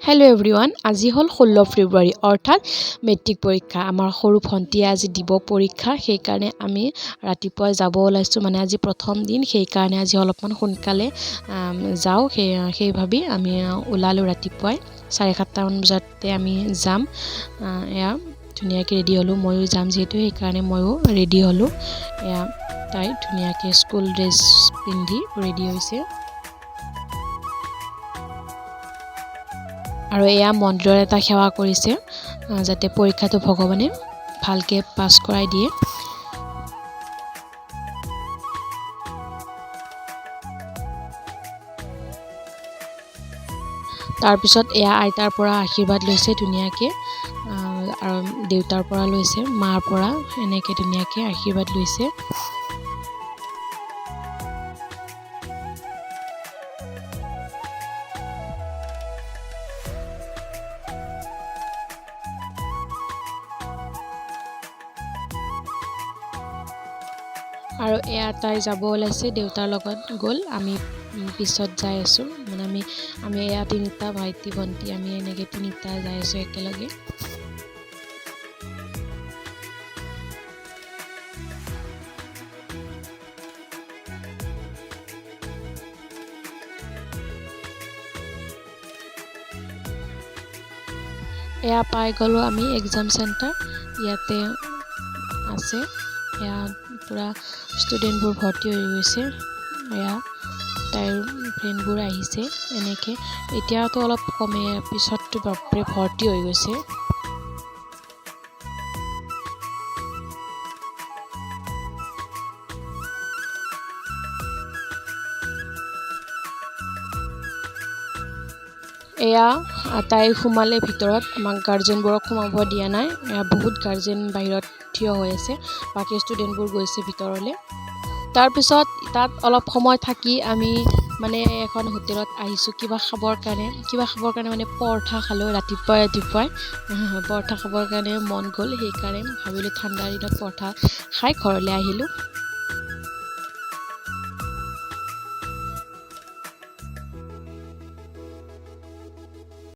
Hello' everyone, আজি হ'ল 16 ফেব্ৰুৱাৰী, অৰ্থাৎ মেট্ৰিক পৰীক্ষা। আমাৰ সৰু ভণ্টীয়ে আজি দিব পৰীক্ষা, সেইকাৰণে আমি ৰাতিপুৱাই যাব ওলাইছোঁ। মানে আজি প্ৰথম দিন, সেইকাৰণে আজি অলপমান সোনকালে যাওঁ সেই ভাবি আমি ওলালোঁ ৰাতিপুৱাই। 7:30মান বজাতে আমি যাম। এয়া ধুনীয়াকৈ ৰেডি হ'লোঁ, ময়ো যাম যিহেতু সেইকাৰণে ময়ো ৰেডি হ'লোঁ। এয়া তাই ধুনীয়াকৈ স্কুল ড্ৰেছ পিন্ধি ৰেডি হৈছে। আৰু এয়া মন্দিৰত এটা সেৱা কৰিছে, যাতে পৰীক্ষাটো ভগৱানে ভালকৈ পাছ কৰাই দিয়ে। তাৰপিছত এয়া আইতাৰ পৰা আশীৰ্বাদ লৈছে ধুনীয়াকৈ, আৰু দেউতাৰ পৰা লৈছে, মাৰ পৰা এনেকৈ ধুনীয়াকৈ আশীৰ্বাদ লৈছে। আৰু এয়া তাই যাব ওলাইছে, দেউতাৰ লগত গ'ল, আমি পিছত যাই আছোঁ। মানে আমি এয়া তিনিটা ভাইটি ভণ্টি, আমি এনেকৈ তিনিটা যাই আছোঁ একেলগে। এয়া পাই গ'লোঁ আমি এক্সাম চেণ্টাৰ, ইয়াতে আছে। এয়া পূৰা ষ্টুডেণ্টবোৰ ভৰ্তি হৈ গৈছে। এয়া তাইৰ ফ্ৰেণ্ডবোৰ আহিছে এনেকৈ। এতিয়াতো অলপ কমে, পিছততো বাপৰে ভৰ্তি হৈ গৈছে। এয়া তাই সোমালে ভিতৰত, আমাক গাৰ্জেনবোৰক সোমাব দিয়া নাই। এয়া বহুত গাৰ্জেন বাহিৰত থিয় হৈ আছে, বাকী ষ্টুডেণ্টবোৰ গৈছে ভিতৰলৈ। তাৰপিছত তাত অলপ সময় থাকি আমি মানে এখন হোটেলত আহিছোঁ কিবা খাবৰ কাৰণে। কিবা খাবৰ কাৰণে মানে পৰঠা খালোঁ ৰাতিপুৱাই ৰাতিপুৱাই। পৰঠা খাবৰ কাৰণে মন গ'ল, সেইকাৰণে ভাবিলোঁ ঠাণ্ডাৰ দিনত পৰঠা খাই ঘৰলৈ আহিলোঁ।